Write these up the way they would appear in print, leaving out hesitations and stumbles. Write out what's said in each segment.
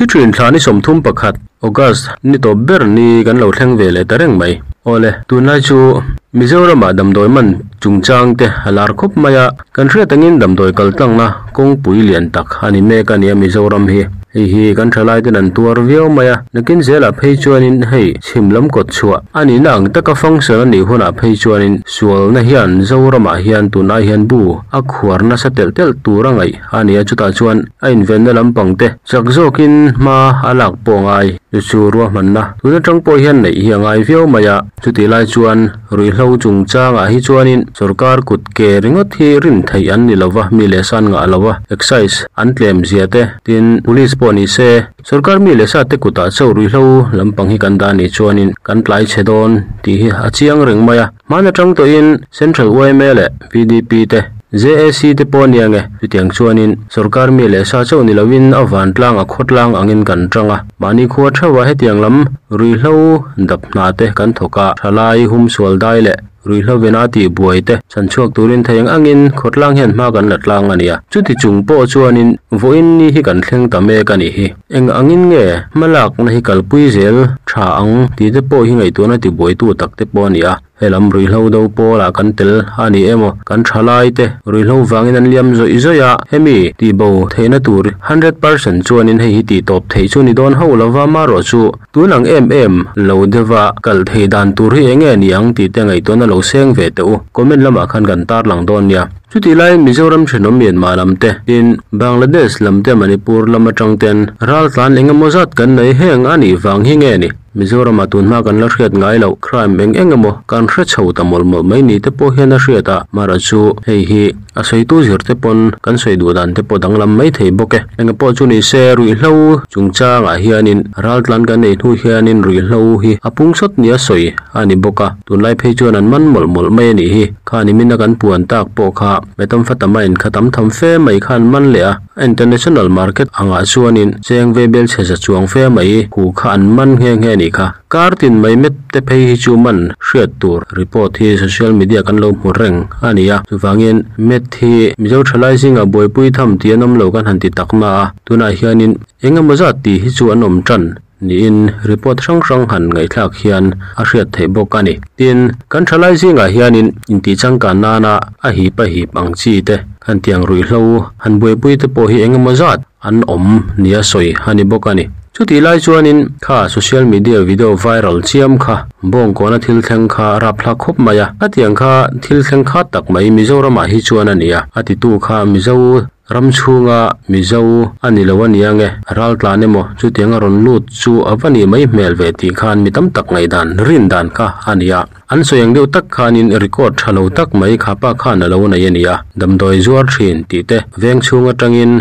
Thi thin thla ni 31, August ni tawp ber ni kan lo thleng ve leh ta reng mai. Awle, tunlai chu Mizoramah damdawi man chungchang te a lar khawp mai a, kan hriat angin damdawi kaltlangna kawngpui lian tak a ni mek a nia Mizoram hi. Hei hi kan thalai ten an tuar viau mai a, nakin zelah phei chuanin hei chhim lam kawt chhuah a nihna ang taka function a nih hunah phei chuanin sualna hian Zoramah hian tun ai hian bu a khuar nasa telh telh tur a ngaih a ni a, chutah chuan a invenna lampang te chak zawkin hma a lak pawh a ngai. Chu chu ruahmanna tun atang pawh hian neih hi a ngai viau mai a, chutih lai chuan ruihhlo chungchangah hi chuanin sorkar kut ke ringawt hi rin theih an ni lova, mi leh sa an ngah lova, excise an tlem zia te, tin police pawh ni se sorkar mi leh sa te kutah chauh ruihhlo lampang hi kan dah anih chuanin kan tlai chhe dawn tih hi a chiang reng mai a. Hman atang tawhin Central yma leh VDP te, JAC te pawh ania nge? Chutiang chuanin sorkar mi leh sa chauh ni loin a vantlang a khawtlang angin kan tang a. Mahni khua theuha hetiang lam ruihhlo dap hna te kan thawk a, thalai humsual dai leh ruihhlo vena tih buai te chhanchhuak turin thei ang angin khawtlang hian hma kan la tlang a nia. Chuti chung pawh chuanin vawiin ni hi kan thleng ta mek a nih hi. Eng angin nge hmalakna hi kalpui zel tha ang tih te pawh hi ngaihtuahna tibuaitu tak te pawh a ni a. Helam ruihhlo do pawlah kan tel a ni emaw kan thalai te ruihhlo vangin an liam zawih zawih a, hemi tihbo theihna tur 100% chuanin hei hi tihtawp theih chu ni dawn hauh lova marawh chu tun ang em em lo deuha kal theih dan tur hi enge ni ang tih te ngaihtuahna lo seng ve teh u. Comment lamah khan kan tarlang dawn nia. Chutih laiin Mizoram thenawm Myanmar lam te, tin Bangladesh lam te Manipur lam atang ten raltlan eng emaw zat kan nei heng a nih vang hi nge ni? Mizoramah tunhma kan la hriat ngai loh crime eng eng emaw kan hre chho ta mawlh mawlh mai ni te pawh hian a hriat a, mara chu hei hi a sawitu zir te pawn kan sawi duh dan te pawh danglam mai thei bawk e. Eng pawh chu ni se ruihhlo chungchangah hianin raltlan kan nei hnu hianin ruihhlo hi a pung sawt nia sawi a ni bawk a, tunlai phei chuan an man mawlh mawlh mai a nih hi. Kha nimina kan puan tak pawh kha methamphetamine kha tam tham fe mai khan man leh a, international market angah chuanin cheng ve bel chhe za chuang fe mai hu kha an man nghe nghe a nih kha. Kar tin mai met te phei hi chu man hriat tur report hi social media kan lo hmu reng a ni a, chuvangin met hi Mizo thalai zingah buaipui tham tih an awm lo kan han ti tak na a, tunah hianin eng emaw zat tih hi chu an awm tan. Niin report hrang hrang han ngaihthlak hian a hriat theih bawk a ni. Tin, kan thalai zingah hianin intih changkan nana a hip a hip ang chi te, han tiang ruihhlo han buaipui te pawh hi eng emaw zat an awm nia sawi a ni bawk a ni. Chutih lai chuanin kha social media video viral chiam kha bawngkawna thil thleng kha a rapthlak khawp mai a, khatiang kha thil thleng khat tak mai Mizoramah hi chuan a ni a, a titu kha Mizo Ram chhunga Mizo a ni lo a nia nge, ral tlan emaw chutiang a rawn lut chu a va nih mai hmel ve tih khan mi tam tak ngaihdan, rin dan kha a ni a. An sawi ang deuh tak khanin record tha lo tak mai kha pa khan a lo nei a ni a, damdawi zuar thin tih te, veng chhung atangin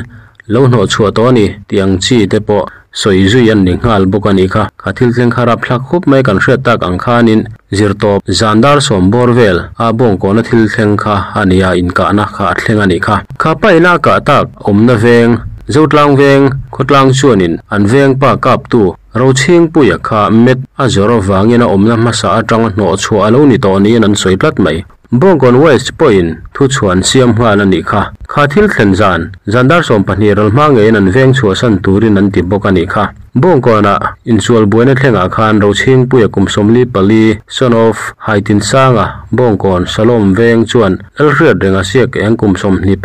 lo hnawh chhuah tawh a ni tih ang chi te pawh sawi zui an ni nghal bawk a nih kha. Kha thil thleng kha rapthlak khup mai kan hriat tak ang khanin zirtawp zan dar sawm bawr vel a bawngkawna thil thleng kha a nia inkahna kha a thleng a nih kha. Kha paina a kah tak awmna veng, Zotlang veng, khawtlang chuanin an veng pa kaptu Rochhingpuia kha met a zawr avangin a awmna hmasa atanga hnawh chhuah a lo ni tawh niin an sawi tlat mai. Bawngkawn West pawhin thuchhuan siam nghal a nih kha. Kha thil thlen zan, zan dar 12 ral hma ngeiin an veng chhuahsan turin an ti bawk a nih kha. Bawngkawnah insual buaina thlengah khan Rochhingpuia kum 44, son of Haitinsanga, Bawngkawn, Shalom veng chuan Lalhriatrenga siak eng kum 21,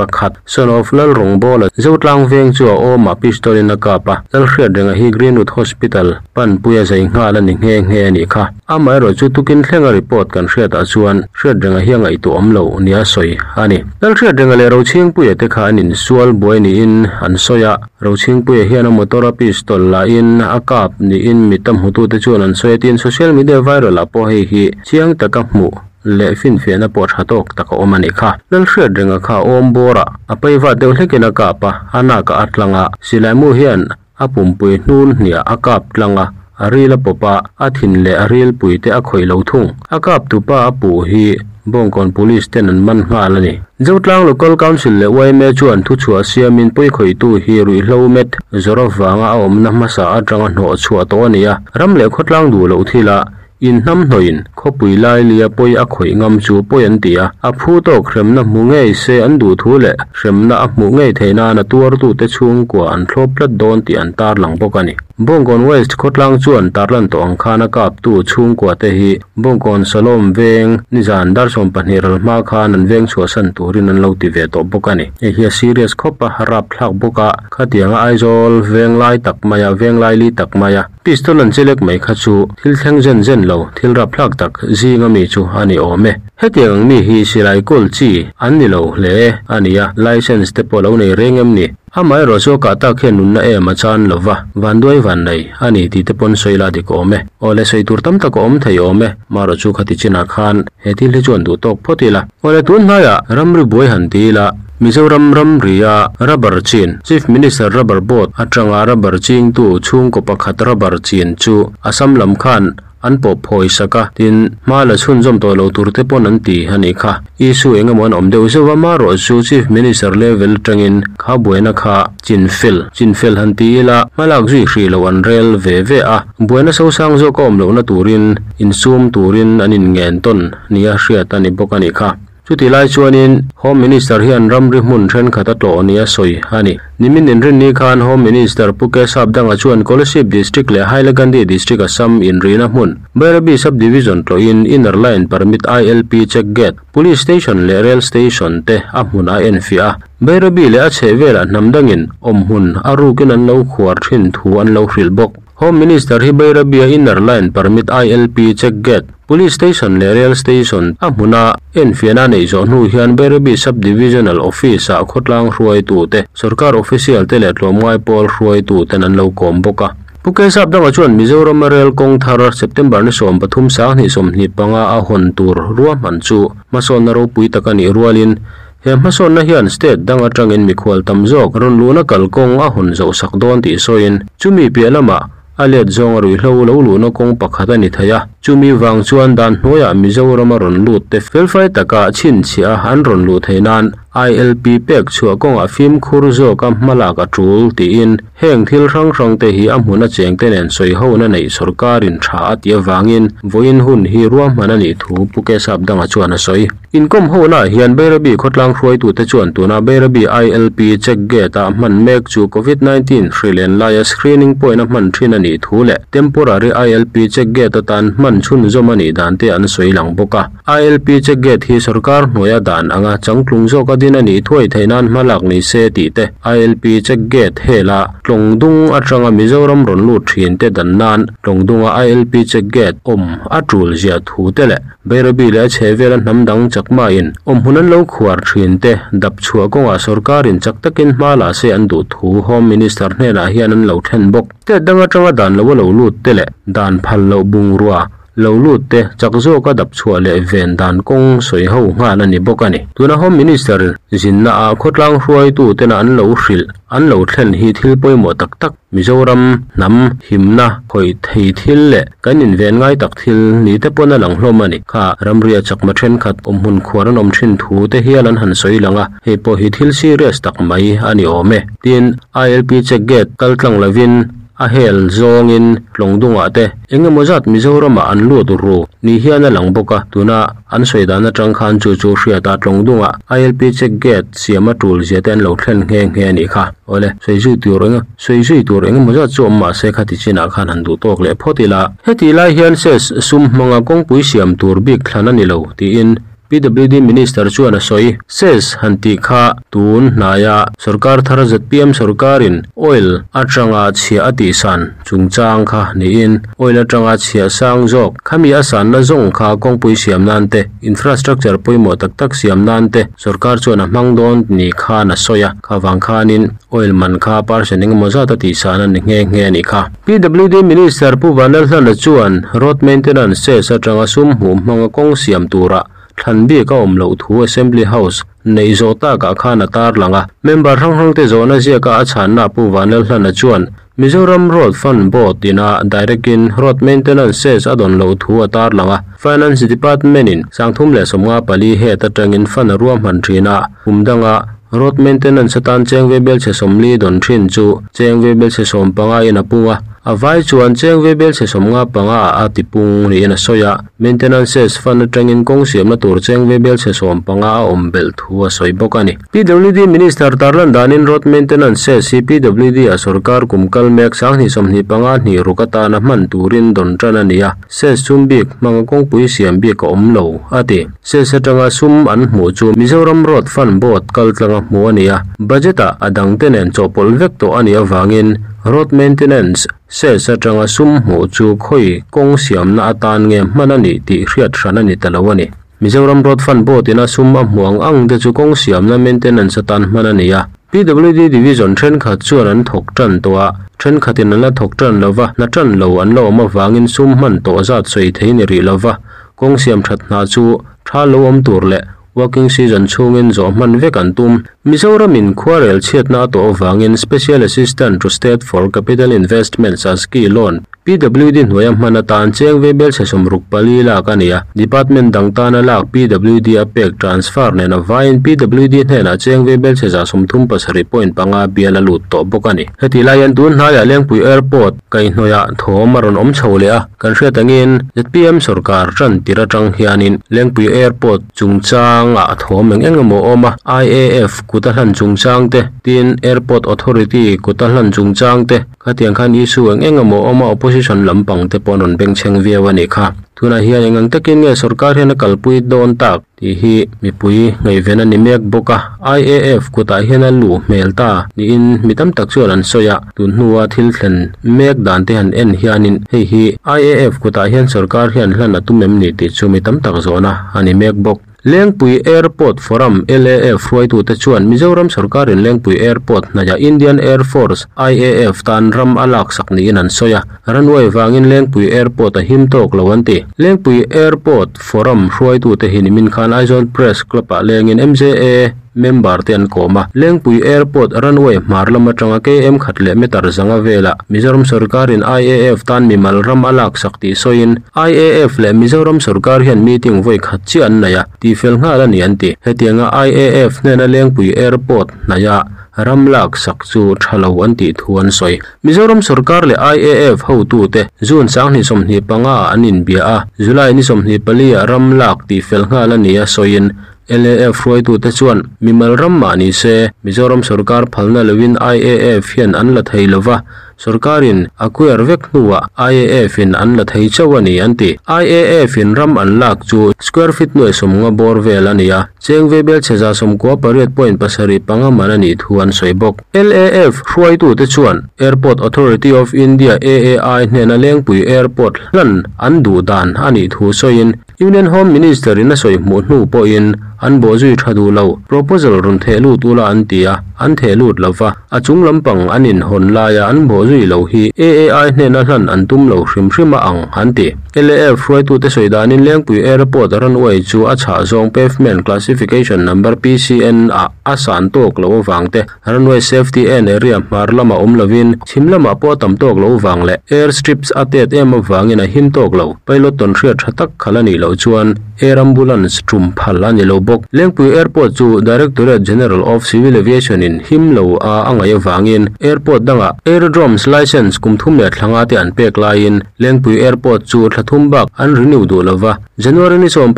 Son of Lalrawngbawla Zotlang veng chu a awmah pistol in a kap a, Lalhriatrenga hi Greenwood Hospital panpuia zai nghal a ni nghe nghe a nih kha. Amaherawh chu tukin thlenga report kan hriatah chuan Hriatrenga hi a ngaihtuah awm lo nia sawi a ni. Lalhriatrenga leh Rochhingpuia te kha an insual buai niin an sawi a, Rochhingpuia hian a motor a pistol lahin a kap niin mi tam hmutute chuan an sawi a tiin social media viral ah pawh hei hi chiang taka hmuh leh finfiahna pawh tha tawk tak a awm a nih kha. Lalhriatrenga kha awm bawrah a paivat deuh hlekin a kap a, a nak a tlang a, silaimu hian A pumpui hnun hniah a kap tlang a, a ril a pawp a, a thin leh a rilpui te a khawih lo thung. A kap tupa a puh hi Bawngkawn Police ten an man nghal a ni. Zotlang Local Council leh yma chuan thuchhuah siamin pawikhawihtu hi ruihhlo met zawr avanga a awmna hmasa atanga hnawh chhuah tawh a ni a, ram leh khawtlang duh loh thila. Inhnamhnawhin khawpui lailia pawi a khawih ngam chu pawi an ti a, a phu tawk hremna hmu ngei se an duh thu leh hremna a hmuh ngei theih nan a tuartute chhungkua an thlawp tlat dawn tih an tarlang bawk a ni. Bawngkawn West khawtlang chuan tarlan tawh ang khan a kaptu chhungkua te hi Bawngkawn Salawm veng nizan dar 12 ral hma khan an veng chhuahsan turin an lo ti ve tawh bawk a ni. Hei hi a serious khawp a, rapthlak bawk a, khatianga Aizawl veng lai tak maia veng laili tak maia pistol an chelek mai kha chu thil thleng zen zen lo, thil rapthlak tak zinga mi chu a ni awm e. Hetiang ang mi hi silai kawl chi an ni lo hle a ni a, license te pawh lo nei reng em ni? Amaherawh chu a kah tak hian nunna em a chan lo va, vanduai van nei a ni tih te pawn sawi la dik awm e. Aw le, sawi tur tam tak a awm thei awm e, marawh chu khati chinah khan he thil hi chuan duh tawk phawt ila. Aw le, tun hnaiah ramri buai han ti ila, Mizoram ramria rubber chin, Chief Minister Rubber Board atanga rubber chingtu chhungkaw pakhat rubber chin chu Assam lam khan an pawh phawi sak a, tin, hma la chhunzawm tawh lo tur te pawn an ti a nih kha. Issue eng emaw an awm deuh zeuh a, marawh chu Chief Minister level atangin kha buaina kha chinfel, chinfel han ti ila, hmalak zui hrih loh an rel ve ve a, buaina sosang zawk a awm lohna turin insum turin an inngen tawn nia hriat a ni bawk a nih kha. Chutih lai chuanin Home Minister hian ramri hmun thenkhat a tlawh nia sawi a ni. Nimin inrinni khan Home Minister Pu Keshav Danga chuan Kolasib District leh Hailakandi District Assam inrihna hmun Bairabi Sub-Division tlawhin Inner Line Permit ILP Check Gate, Police Station leh Rail Station te a hmun a enfiah a. Bairabi leh a chhehvelah hnam dangin awmhmun a rukin an lo khuar thin thu an lo hrilh bawk. Home Minister hi Bairabia Inner Line Permit ILP Check Gate, Police Station leh Rail Station a hmuna enfiahna neih zawh hnu hian Bairabi Sub-Divisional Office-ah khawtlang hruaitute, sorkar official te leh tlawmngai pawl hruaituten an lo kawm bawk a. Pu Kesap danga chuan Mizorama Rail kawng thar September ni 13 sanghnih 25 a hawn tur ruahman chu hmasawnna ropui tak a nih rualin He hmasawnna hian state dang atangin mikhual tam zawk rawn luhna kalkawng a hawn zoh sak dawn tih sawiin, chumi piah lamah a let zawnga ruihhlo lo luhna kawng pakhat a ni thei a. Chumi vang chuan dan hnuaiah Mizorama rawn lut te felfai taka chhinchhiah a an rawn luh theih nan ILP pek chhuah kawngah fimkhur zawka hmalak a tul tiin heng thil hrang hrang te hi a hmun a chengte nen sawihona neih sorkarin tha a tih avangin vawiin hun hi ruahman a nih thu Pu Kesap danga chuan a sawi. Inkawm honaah hian Bairabi khawtlang hruaitute chuan tuna Bairabi ILP check gate-a hman mek chu Covid 19 hri len laia screening point a hman thin a nih thu leh temporary ILP check gate atan hman chhunzawm a nih dan te an sawi lang bawk a. ILP check gate hi sorkar hnuaia dan anga changtlung zawka din a nih thuai theih nan hma lak ni se tih te ILP check gate hela tlawng dung atanga Mizoram rawn lut thin te dan nan tlawng dunga ILP check gate awm a tul zia thu te leh Bairabi leh a chhehvela hnam dang chakmain awmhmun an lo khuar thin te dap chhuah kawngah sorkarin chak takin hma la se an duh thu Home Minister hnenah hian an lo thlen bawk. State dang atanga dan lo a lo lut te leh dan phal loh bungrua lo lut te chak zawka dap chhuah leh ven dan kawng sawi ho nghal a ni bawk a ni. Tuna Home Minister zinna ah khawtlang hruaitu tena an lo hrilh an lo thlen hi thil pawimawh tak tak Mizoram hnam himna khawih thei thil leh kan inven ngai tak thil ni te pawn a lang hlawm a ni. Kha ramria chakma thenkhat awmhmun khuar an awm thin thu te hial an han sawi lang a, hei pawh hi thil serious tak mai a ni awm e. Tin, ILP check gate kal tlang lovin a hel zawngin tlawng dungah te eng emaw zat Mizoramah an lut ru ni hian a lang bawk a, tuna An sawi dan atang khan chu chu hriat a tlawng dungah ILP check gate siam a tul zia te an lo thlen nghe nghe a nih kha. Awle, sawi zui tur eng sawi zui tur eng emaw zat chu awm mah se khati chinah khan han duh tawk leh phawt ila. Hetih lai hian ses sum hmanga kawngpui siam tur bik thlan a ni lo tiin PWD Minister chuan a sawi. Ses han tih kha tun hnaia sorkar thar zpm sorkarin oil atanga chhiah a tihsan chungchang kha niin oil atanga chhiah sang zawk khami a sanna zawng kha kawngpui siam nan te, infrastructure pawimawh tak tak siam nan te sorkar chuan a hmang dawn ni khan a sawi a, kha vang khanin oil man kha percent engemaw zat a tihsan a ni nghe nghe a nih kha. PWD Minister Pu Vanlalhlana chuan road maintenance cess atanga sum hmuh hmanga kawng siam turah thlan bik a awm loh thu Assembly House neih zawh takah khan a tarlang a, member hrang hrangte zawhna ziaka a chhanna Pu Vanlalhlana chuan Mizoram Road Fund Board ina direct in road maintenance cess a dawn loh thu a tarlang a, Finance Department in 354 head atangin fund a ruahman thin a, kum danga road maintenance atan cheng ve belchhe 40 dawn thin chu cheng ve belchhe 15 in a pung a. A vai chuan cheng vaibelchhe 55 a tipung niin a sawi a, Maintenance Cess Fund atangin kawng siamna tur cheng vaibelchhe 15 a awm belh thu a sawi bawk a ni. PWD Minister tarlan danin Road Maintenance Cess hi PWD a sorkar kum kal mek 2025 hnih ruk atana hman turin dawn tan a ni a, Cess sum bik hmanga kawngpui siam bik a awm lo, a ti. Cess atanga sum an hmuh chu Mizoram Road Fund Board kaltlanga hmuh a ni a, Budget-ah a dangte nen chawhpawlh vek tawh a nih avangin Road Maintenance Cess atanga sum hmuh chu khawi kawng siamna atan nge hman a nih tih hriat hran a ni ta lo a ni. Mizoram Road Fund Board ina sum a hmuh ang ang te chu kawng siamna maintenance atan hman a ni a. PWD Division thenkhat chuan an thawk tan tawh a, thenkhatin an la thawk tan lo va, hna tan lo an la awm avangin sum hman tawh zat sawi thei ni rih lo va, kawng siam that hna chu tha lo awm tur leh Working season chhungin zawh hman vek an tum. Mizoramin khuarel chhiatna a tawh avangin Special Assistant to State for Capital Investment, SASCI, loan PWD hnuaia hman atan cheng vaibelchhe 64 lak a ni a, Department dang tana lak PWD a pek transfer nen a vaiin PWD hnenah cheng vaibelchhe 137.5 bial a lut tawh bawk a ni. Heti laiin tun hnaiah Lengpui Airport kaihhnawihah thawm a rawn awm chho leh a, kan hriat angin zpm sorkar tan tir atang hianin Lengpui Airport chungchangah thawm eng eng emaw a awm a, IAF kut a hlan chungchang te, tin Airport Authority kut a hlan chungchang te, Khatiang khan issue eng eng emaw awm a opposition lampang te pawh an rawn bengchheng viau a nih kha. Tunah hian eng ang takin nge sorkar hian a kalpui dawn tak tih hi mipui ngaihven a ni mek bawk a. IAF kutah hian a luh hmel ta niin mi tam tak chuan an sawi a, tun hnua thil thlen mek dan te han en hianin hei hi IAF kutah hian sorkar hian hlan a tum em ni tih chu mi tam tak zawhna a ni mek bawk. Lengpui Airport Forum, LAF, hruaitute chuan Mizoram sorkarin Lengpui Airport hnaihah Indian Air Force, IAF, tan ram a laksak niin an sawi a, runway vangin Lengpui Airport a him tawk lo an ti. Lengpui Airport Forum hruaitute hi nimin khan Aizawl Press Club-ah lengin MJA member te an kawm a, Lengpui Airport runway hmar lam atanga KM khat leh meter zanga velah Mizoram sorkarin IAF tan mimal ram a laksak tih sawiin IAF leh Mizoram sorkar hian meeting vawi khat chiah an nei a, tihfel nghal a ni an ti. Hetianga IAF hnena Lengpui Airport hnaiha ram laksak chu tha lo an tih thu an sawi. Mizoram sorkar leh IAF hotute June 2025 ah an inbia a, July ni 24 ah ram lak tihfel nghal a ni a sawiin LAF hruaitute chuan mimal ram mah ni se, Mizoram sorkar phalna loin IAF hian an la thei lo va, sorkarin a kuer vek hnuah IAF in an la thei chauh a ni an ti. IAF in ram an lak chu square feet nuai 50 bawr vel a ni a, cheng vaibelchhe 98.75 man a nih thu an sawi bawk. LAF hruaitute chuan Airport Authority of India, AAI, hnena Lengpui Airport hlan an duh dan a nih thu sawiin, Union Home Minister in a sawi hmuh hnu pawhin an bawhzui tha duh lo, proposal rawn theh lut ula an ti a, an theh lut lo va, a chung lampang an inhawn laia an bawhzui lo hi AAI hnena hlan an tum lo hrim hrim a ang an ti. LAF hruaitute sawi danin Lengpui Airport runway chu a chhah zawng pavement classification number PCN ah a san tawk loh avang te, Runway safety en area hmar lamah awm lovin chhim lamah pawh a tam tawk lo vang leh air strips a tet em avangin a him tawk lo. Pilot tawn hriat tha tak khalh a nih loh chuan air ambulance tum phal a ni lo bawk. Lengpui Airport chu Directorate General of Civil Aviation in him lo a a ngaih avangin airport dangah aerodromes licence kum thum leh thla nga te an pek laiin Lengpui Airport chu thla thum bak an renew duh lova. January ni 14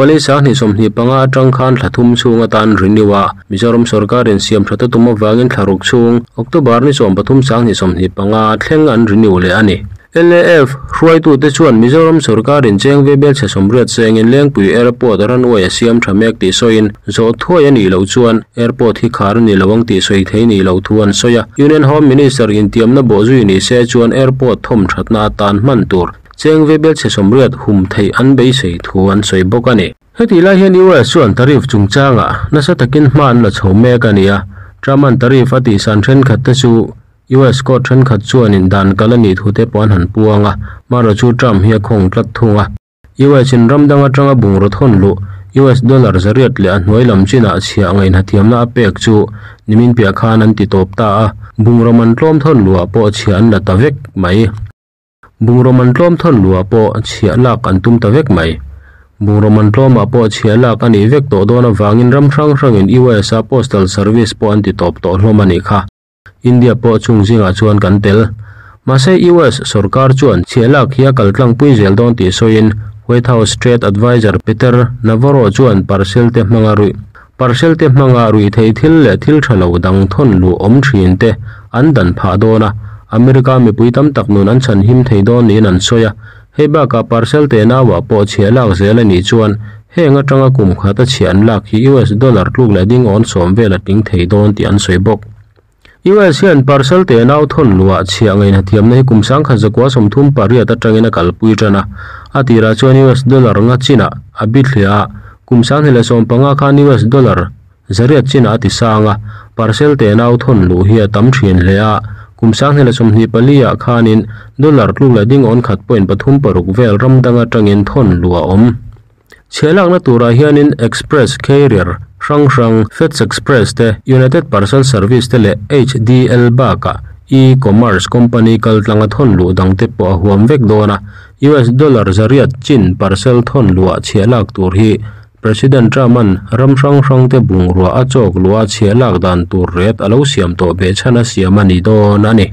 2025 atang khan thla thum chhung atan renew a, Mizoram sorkarin siam that a tum avangin thla ruk chhung, October ni 13 2025 thleng an renew leh a ni. LAF hruaitute chuan Mizoram sorkarin cheng vaibelchhe 80 chengin Lengpui Airport runway a siam tha mek tih sawiin zawh thuai a nih loh chuan airport hi khar a ni lo ang tih sawi thei nih loh thu an sawi a. Union Home Minister intiamna bawhzui ni se chuan airport thawm thatna atan hman tur Cheng vaibelchhe 80 hum theih an beisei thu an sawi bawk a ni. Hetih lai hian US chuan tariff chungchangah nasa takin hma an la chho mek a ni a, Trump-a'n tariff a tihsan thenkhat te chu US court thenkhat chuanin dan kal a nih thu te pawh an han puang a, marawh chu Trump hi a khawng tlat thung a. US in ram dang atanga bungraw thawn luh US dollar 800 leh a hnuai lam chinah chhiah ngaihhnathiamna a pek chu nimin piah khan an ti tawp ta a, bungraw man tlawm thawn luhah pawh chhiah an la ta vek mai. Bungraw man tlawm thawn luhah pawh chhiah lak an tum ta vek mai. Bungraw man tlawmah pawh chhiah lak a nih vek tawh dawn avangin ram hrang hrangin US-a postal service pawh an ti tawp tawh hlawm a nih kha. India pawh chung zingah chuan kan tel. Mahse US sorkar chuan chhiah lak hi a kaltlangpui zel dawn tih sawiin White House Trade Adviser Peter Navarro chuan parcel te hmanga ruih parcel te hmanga ruih theih thil leh thil tha lo dang thawn luh awm thin te an dan phah dawn a, America mipui tam tak nun an chhan him thei dawn niin an sawi a. Hei bakah parcel te nauah pawh chhiah lak zel a nih chuan heng atanga kum khat a chhiah an lak hi US dollar tluk leh ding awn sawm vel a tling thei dawn tih an sawi bawk. US hian parcel te nau thawn luhah chhiah ngaihna thiamna hi kum 1938 atangin a kalpui tan a. A tirah chuan US dollar nga chinah a bithliah a, kum 2015 khan US dollar 800 chinah a ti sang a. Parcel te nau thawn luh hi a tam thin hle a, kum 2024 ah khanin dollar tluk leh ding awn khat point pathum paruk vel ram dang atangin thawn luh a awm. Chhiah lakna turah hianin Express Carrier hrang hrang, FedEx Express te, United Parcel Service te leh HDL bakah e-commerce company kaltlanga thawn luh dangte pawh a huam vek dawn a. US dollar 800 chin parcel thawn luhah chhiah lak tur hi President Trump-a'n ram hrang hrangte bungrua a chawk luha chhiah lak dan tur ret a lo siam tawh behchhan a siam a ni dawn a ni.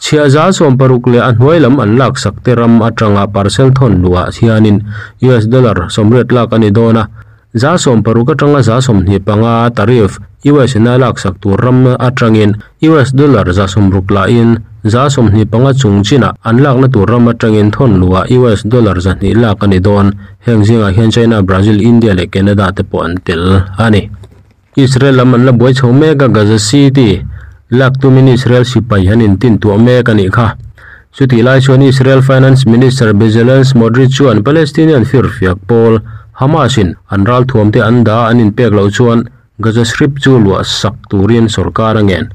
Chhiah 60% leh a hnuai lam an lak sak te ram atanga parcel thawn luhah hianin US dollar 80 lak a ni dawn a, 60% atanga 25% tariff US in a lak sak tur ram atangin US dollar 60 lahin 25% chung chinah an lakna tur ram atangin thawn luhah US dollar 200 lak a ni dawn. Heng zingah hian China, Brazil, India leh Canada te pawh an tel a ni. Israel lam an la buai chho mek a, Gaza City lak tumin Israel sipai an intin tuah mek a nih kha. Chutih lai chuan Israel Finance Minister Bezalel Smotrich chuan Palestinian firfiak pawl Hamas in an ralthuam te an dah an inpek loh chuan Gaza Strip chu luah sak turin sorkar a ngen.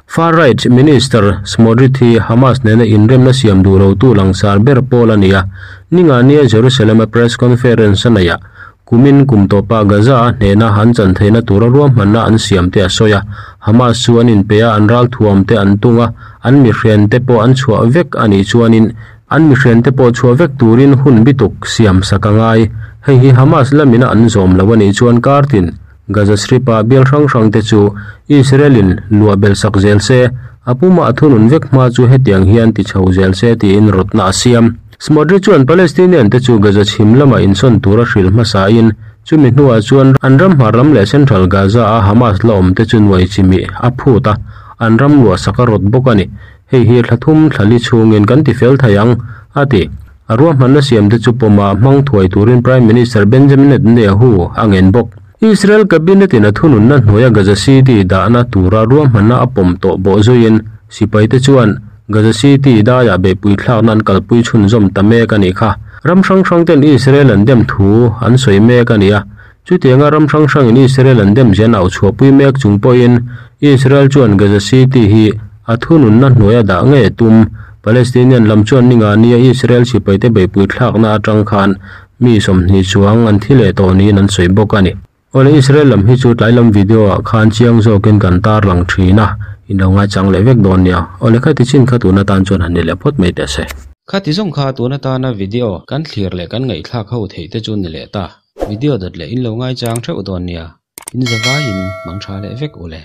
Far Right Minister Smotrich hi Hamas nena inremna siam duh lotu langsar ber pawl a ni a, ninga nia Jerusalem a press conference a neih ah kumin kum tawpa Gaza a hnena an chan theihna tura ruahmanna an siam te a sawi a. Hamas chu an inpe a, an ralthuam te an tung a, an mihrian te pawh an chhuah vek a nih chuanin an mihrian te pawh chhuah vek turin hun bituk siam sak a ngai. Hei hi Hamas lamina an zawm lo a nih chuan kartin Gaza Strip ah bial hrang hrang te chu Israel in luah bel sak zel se, a pumah a thunun vek hma chu hetiang hian ti chho zel se tiin rawtna a siam. Smotrich chuan Palestinian te chu Gaza chhim lamah insawn tura hrilh hmasa in chumi hnuah chuan an ram hmar lam leh Central Gaza a Hamas la awm te chu nuai chimih a phut a, an ram luah sak a rawt bawk a ni. Hei hi thla thum thla li chhungin kan ti fel thei ang, a ti. A ruahmanna siam te chu pawmah hmang thuai turin Prime Minister Benjamin Netanyahu a ngen bawk. Israel Cabinet in a thununna hnuaia Gaza City dahna tura ruahmanna a pawm tawh bawh zuiin sipai te chuan Gaza City daiah beihpui thlakna an kalpui chhunzawm ta mek a nih kha. Ram hrang hrang ten Israel an dem thu an sawi mek a ni a, chutianga ram hrang hrangin Israel an dem zian au chhuahpui mek chung pawhin Israel chuan Gaza City hi a thununna hnuaia dah ngei a tum. Palestinian lam chuan ninga nia Israel sipaite beihpui thlakna atang khan mi 20 chuang an thi leh tawh niin an sawi bawk a ni. Awle Israel lam hi chu tlai lam video ah khan chiang zawkin kan tar lang thin a, in lo ngaichang leh vek dawn nia. Awle khati chin kha tun atan chuan han ni leh phawt mai teh se. Khati zawng kha tun atana video kan thlir leh kan ngaihthlak ho theih te chu ni leh ta. Video dawt leh in lo ngaichang theuh dawn nia. In zavaiin mang tha leh vek u le.